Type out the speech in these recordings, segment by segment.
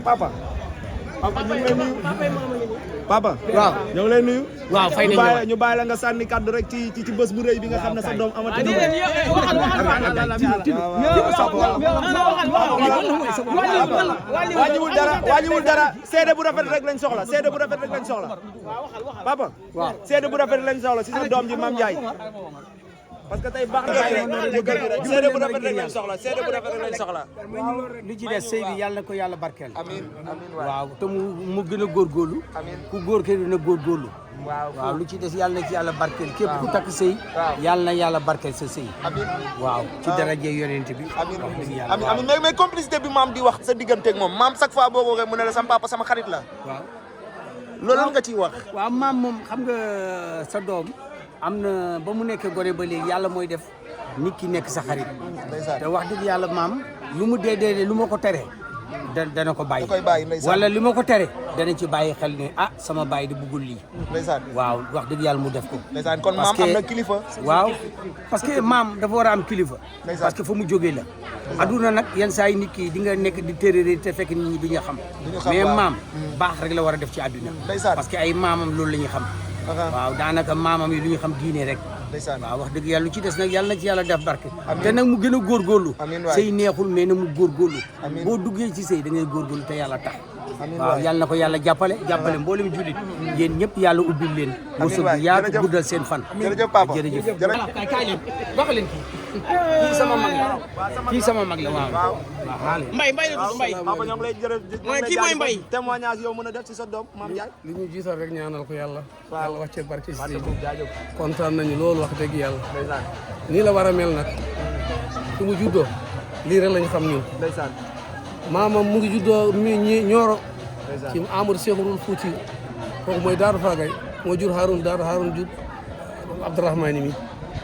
papa. papa ñu ngi lay nuyu. papa. waaw ñoo ngi lay nuyu. waaw fay nañu ñu bàyyi la nga sànni kàddu rek ci bés bu rëy bi nga xam ne sa doom amati na. wàññiwul dara seede bu rafet rek lañ soxla seede bu rafet rek lañ soxla. papa. waaw seede bu rafet lañ soxla si sa doom ji Mame Ndiaye. parce que tey baax na rek seede bu rafet rek lañ soxla seede bu rafet rek lañ soxla. li ci des sëy bi yàlla na ko yàlla barkeel. amiin amiin waaw te mu gën a góorgóorlu. amiin ku góor ke dina góorgóorlu. waaw lu ci des yàlla na ci yàlla barkeel. képp ku takk sëy. yàlla na yàlla barkeel sa sëy. amiin waaw ci daraje yonent bi. amiin amiin mais complicité bi maam di wax sa digganteeg moom maam chaque fois boo ko waxee mu ne la sama papa sama xarit la. waaw loolu nga ciy wax. waaw maam moom xam nga sa doom. am na ba mu nekkee gone ba léegi yàlla mooy def nit ki nekk sa xarit. te wax dëgg yàlla maam lu mu dee lu ma ko tere dana ko bàyyi. wala li ma ko tere dana ci bàyyi xel ne ah sama bàyyi di bëggul lii. waaw wax dëgg yàlla mu def ko. kon maam am na kilifa. waaw parce que maam dafa war a am kilifa. parce que fa mu jógee la. aduna nag yenn saa yi nit ki di nga nekk di tërërër te fekk nit ñi du ñu xam. mais maam baax rek la war a def ci àdduna. parce que ay maamam loolu la ñuy xam. waaw daanaka maamam yi lu ñu xam diine rek. waaw wax dëgg yàlla lu ci des nag yàlla na ci yàlla def barke. te nag mu gën a góorgóorlu. sëy neexul mais na mu góorgóorlu. boo duggee ci sëy da ngay góorgóorlu te yàlla tax. waaw yàlla na ko yàlla jàppale mboolem jullit yéen ñëpp yàlla ubbil leen. wërsëg bi yaatu guddal seen fan. jërëjëf papa jërëjëf. kaay leen wax leen kii sama mag la kii sama mag la waaw. Mbaye la tudd Mbaye. papa ñoom lay jërëjëf. mooy kii mooy Mbaye. témoignage yow mën a def ci sa doom Mame Ndiaye. li ñu jiital rek ñaanal ko yàlla. yàlla wax ci barke si kontaan nañu loolu wax dëgg yàlla. nii la war a mel nag su mu juddoo lii rek lañu xam ñun. maamam mu ngi juddoo Nioro. ci Amadou Cheikhul Fouti kooku mooy Daaru Fagay moo jur Haroun jur Abdourahmane mi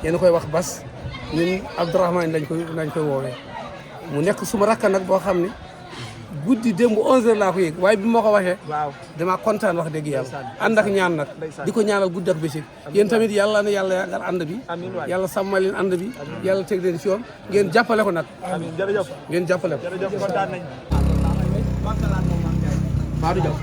yéen koy wax Bas ñun Abdourahmane lañ koy woowee. mu nekk suma rakka nag boo xam ne guddi démb 11h laa ko yëg waaye bi ma ko waxee. dama kontaan wax dëgg yàlla. ànd ak ñaan nag di ko ñaanal guddi ak bëccëg. yéen tamit yàlla na yàlla yàggal ànd bi. yàlla sàmmal leen ànd bi. yàlla teg leen ci yoon ngeen jàppale ko nag. jërëjëf ngeen jàppale ko. jërëjëf kontaan nañ. Maodo Diaw.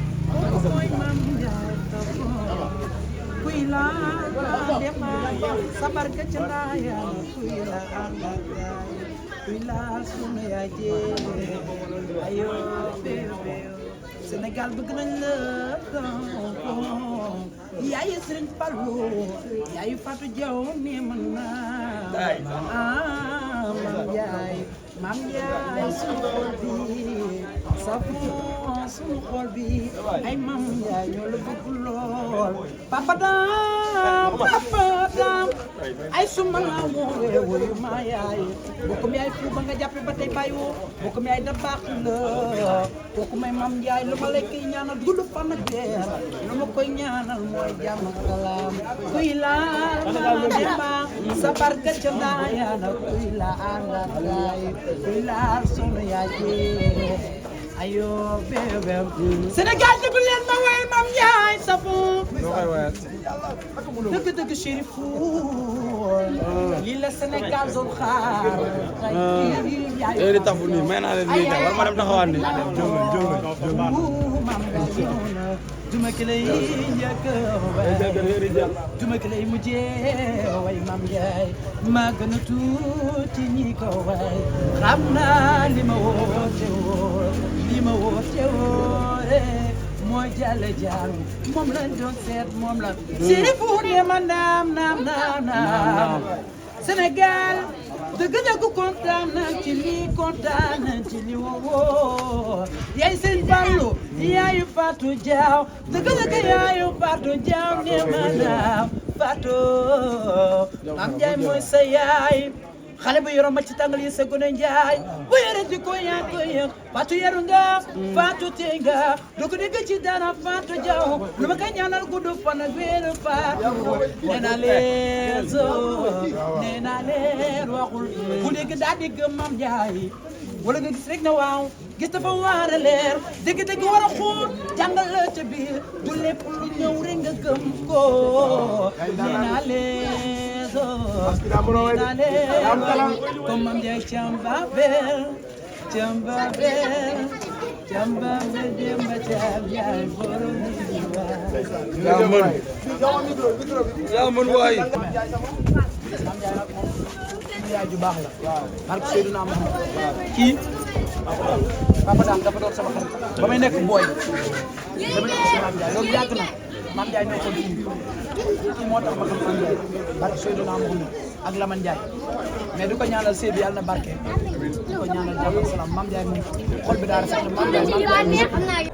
Sénégal bëgg nañ la yaayu Sëriñ Fallu yaayu Fatou Diaw ne man Mame Ndiaye suñu xol bi suñu xol bi ay Mame Ndiaye ñoo la bëgg lool papa dam ay suma la woowee woyu ma yaay bokkum yaay fu ba nga jàppe ba tey bàyyi woo bokkum yaay da baax la kooku may Mame Ndiaye lu ma lay koy ñaanal gudd fan ak weer lu ma koy ñaanal mooy jàmm ak salaam kuy laal ma sa barka ca ndaayaan kuy laal gaay kuy laal sunu yaay ayo bébé Sénégal déglu leen ma way Mame Ndiaye safu dëgg Chérifou lii la Sénégal doon xaar di tafu nii may naa leen nii war ma dem taxawaan ni duma ki lay njëkk way duma ki lay mujjee way Mame Ndiaye maa gën a tuuti ñi ko way xam naa li ma woote woore mooy jàlle jàll moom lañ doon seet moom la Chérifou ne ma naam Sénégal dëgg-dëgg kontaan nañ ci lii kontaan nañ ci li woo yaay seen Fallu yaayu Fatou Diaw dëgg-dëgg yaayu Fatou Diaw ne ma naam Fatou Mame Ndiaye mooy sa yaay xale bu yoroon ma ci tàngal yi sa gone Njaay bu yore di ko yaa ko yëg Fatou yaru nga Fatou tey nga doo ko dégg ci dara Fatou Diaw lu ma koy ñaanal gudd fan ak wér Fatou nee naa leen waxul ku dégg daa dégg Mame Ndiaye wala nga gis rek na waaw gis dafa war a leer dégg-dégg war a xuur jàngal la ca biir du lépp lu ñëw rek nga gëm ko nee naa leen comme Mame Ndiaye Thiam Babel jamba me demba caam yaay borom yaa mën waay yaay ju baax la barke Seydina Muhammad kii papa daan dafa doon sama xarit ba may nekk booy dama nekk si Mame Ndiaye loolu yàgg na Mame Ndiaye ñoo ko kii moo tax ma xam Mame Ndiaye barke Seydina Muhammad ak Lamane Ndiaye mais di ko ñaanal sëy bi yàlla na barke di ko ñaanal jàmm ak salaam Mame Ndiaye moom xol bi daal rafet na Mame Ndiaye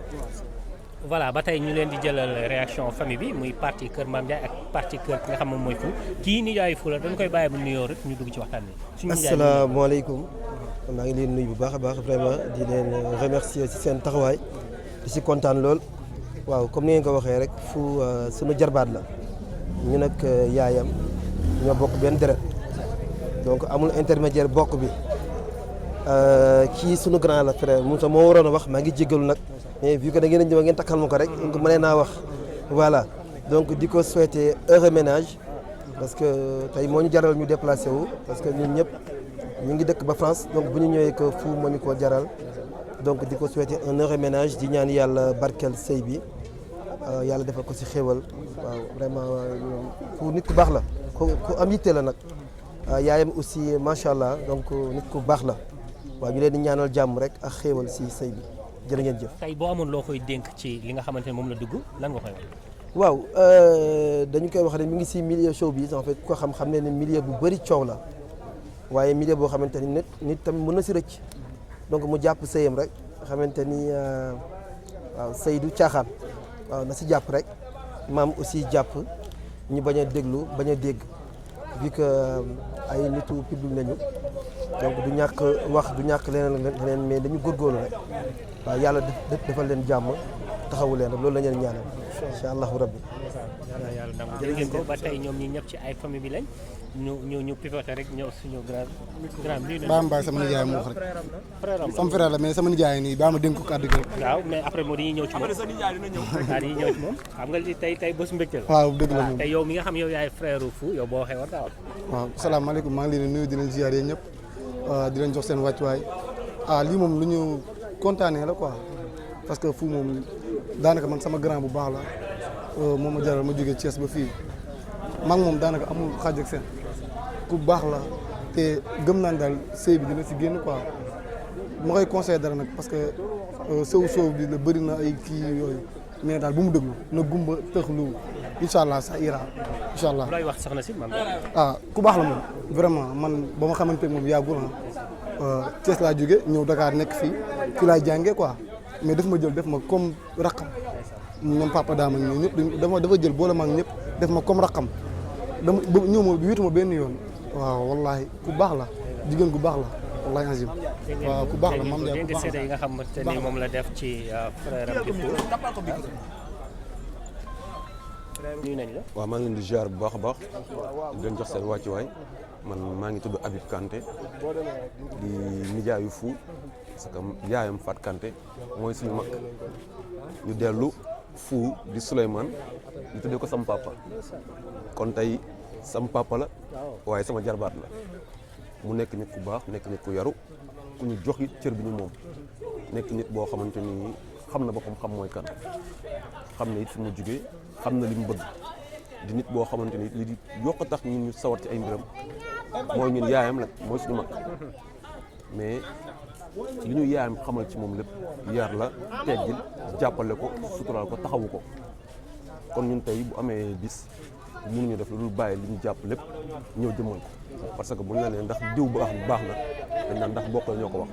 voilà ba tey ñu leen di jëlal réaction famille bi muy parti kër Mame Ndiaye ak parti kër ki nga xam moom mooy Fou kii nijaayu Fou la dañ koy bàyyi bu nuyoo rek ñu dugg ci waxtaan bi. asalaamaaleykum maa ngi leen nuyu bu baax a baax vraiment di leen remercier ci seen taxawaay di ci kontaan lool waaw comme ni ngeen ko waxee rek Fou sunu jarbaat la ñu nag yaayam ñoo bokk benn deret donc amul intermédiaire bokk bi kii sunu grand la frère moom sax moo waroon a wax maa ngi jéggalu nag mais vu que da ngeen a ñëw ngeen takkal ma ko rek donc mënee naa wax voilà donc di ko souhaiter heureux ménage parce que tey moo ñu jaral ñu déplacé wu parce que ñun ñëpp ñu ngi dëkk ba France donc bu ñu ñëwee que Fou moo ñu ko jaral donc di ko souhaiter un heureux ménage di ñaan yàlla barkeel sëy bi yàlla defal ko ci xéwal waaw vraiment Fou nit ku baax la ku am yitte la nag yaayam aussi macha allah donc nit ku baax la waaw ñu leen di ñaanal jàmm rek ak xéwal ci sëy bi jërë ngeen jëf. tey boo amoon loo koy dénk ci li nga xamante ne moom la dugg lan nga koy wax. waaw dañu koy wax ne mi ngi ci milieu showbiz en fait ku ko xam ne milieu bu bëri coow la waaye milieu boo xamante ni nit tamit mën na ci rëcc donc mu jàpp sëyam rek xamante ni waaw sëy du caaxaan waaw na ci jàpp rek maam aussi jàpp ñu bañ a déglu bañ a dégg vu que ay nitu public nañu donc du ñàkk wax du ñàkk leneen mais dañu góorgóorlu rek waaw yàlla defal leen jàmm taxawu leen rek loolu la ñu leen ñaanal incha allahu rabbi. yàlla nangu jërë ngeen ko ba tey ñoom ñi ñëpp ci ay famille bi lañ ñu pivoté rek ñëw suñu grand bi. Ba Mbaye sama nijaay mu wax rek. sama frère la mais sama nijaay nii ba ma dénk ko kàddu gi rek. waaw mais après moo dañuy ñëw ci moom dañuy ñëw ci moom xam nga li tey bés mbégte la. waaw dëgg la moom tey yow mi nga xam yow yaay frère Fou yow boo waxee war ngaa wax. waaw salaamaaleykum maa ngi leen di nuyu di leen ziar yéen ñëpp di leen jox seen wàccuwaay lii moom lu ñu kontaanee la quoi parce que Fou moom daanaka man sama grand bu baax la moom ma jaral ma jógee Thiès ba fii maa ngi moom daanaka amul xaaj ak seen ku baax la te gëm naa daal sëy bi dina si génn quoi ma koy conseillé dara nag parce que sow bi la bëri na ay kii yooyu mais daal bu mu déglu na gumba tëxlu incha allah sax ira incha allah. looy wax soxna si maam. ku baax la moom vraiment man ba ma xamante ne moom yàggul Thiès laa jóge ñëw Dakar nekk fii laay jàngee quoi mais daf ma jël def ma comme raqam ñoom papa daama ñoom ñëpp dafa jël boole ma ak ñëpp def ma comme raqam dama ñëw ma wiitu ma benn yoon waaw wallahi ku baax la jigéen ku baax la wallahi azim waaw ku baax la maam Ndiaye ku baax la yi nga xamante ni moom la def ci frère am di Fou nuyu nañ la. waaw maa ngi leen di ziar bu baax a baax di leen jox seen wàccuwaay man maa ngi tudd Habib Kanté di nijaayu Fou parce que yaayam Fat Kanté mooy suñu mag ñu dellu Fou di Souleymane ñu tuddee ko sama papa kon tey sama papa la waaye sama jarbaat la mu nekk nit ku baax nekk nit ku yaru ku ñu jox it cër bi ñu moom nekk nit boo xamante ni xam na boppam xam mooy kan xam na it fi mu jugee xam na li mu bëgg di nit boo xamante ni li di yokk tax ñun ñu sawar ci ay mbiram mooy ñun yaayam la mooy suñu mag mais li ñu yaayam xamal ci moom lépp yar la teggil jàppale ko suturaal ko taxawu ko kon ñun tey bu amee bis mënuñu def lu dul bàyyi li ñu jàpp lépp ñëw jëmmal ko parce que bu ñu la nee ndax diw baax na dañ naan ndax bokk la ñoo ko wax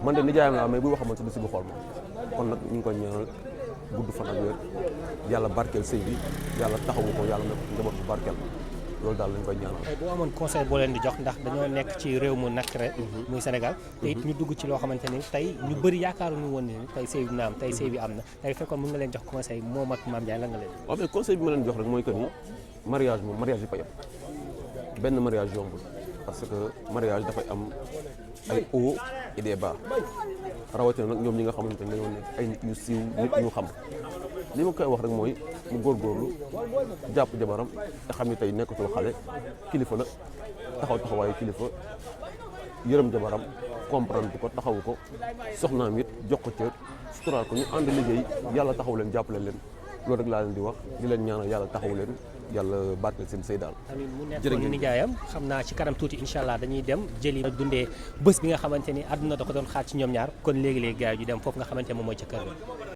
man de nijaayam laa mais buy wax man si du si bu xool ma kon nag ñu ngi koy ñaanal gudd fan ak wér yàlla barkeel sëy bi yàlla taxawu ko yàlla na njaboot bu barkeel loolu daal lañ koy ñaanal. boo amoon conseil boo leen di jox ndax dañoo nekk ci réew mu naqare muy Sénégal te it ñu dugg ci loo xamante ni tey ñu bëri yaakaaruñu woon ni tey sëy bi na am tey sëy bi am na tey fekkoon mën nga leen jox conseil moom ak Mame Ndiaye la nga leen. waaw mais conseil bi ma leen jox rek mooy que ni mariage moom mariage yi fa yem benn mariage yombul parce que mariage dafay am ay hauts et des bas rawatina nag ñoom ñi nga xamante ne dañoo nekk ay nit yu siiw nit ñu xam li ma koy wax rek mooy mu góorgóorlu jàpp jabaram te xam ni tey nekkatul xale kilifa la taxawaayu kilifa yërëm jabaram comprendre ko taxawu ko soxnaam it jox ko cër suturaal ko ñu ànd liggéey yàlla taxaw leen jàppale leen loolu rek laa leen di wax di leen ñaanal yàlla taxaw leen yàlla barkeel seen sëy daal. amiin mu nekkoon nijaayam xam naa ci kanam tuuti incha allah dañuy dem jëli dundee bés bi nga xamante ni àdduna da ko doon xaar ci ñoom ñaar kon léegi-léegi gars yi ñu dem foofu nga xamante moom mooy ca kër ga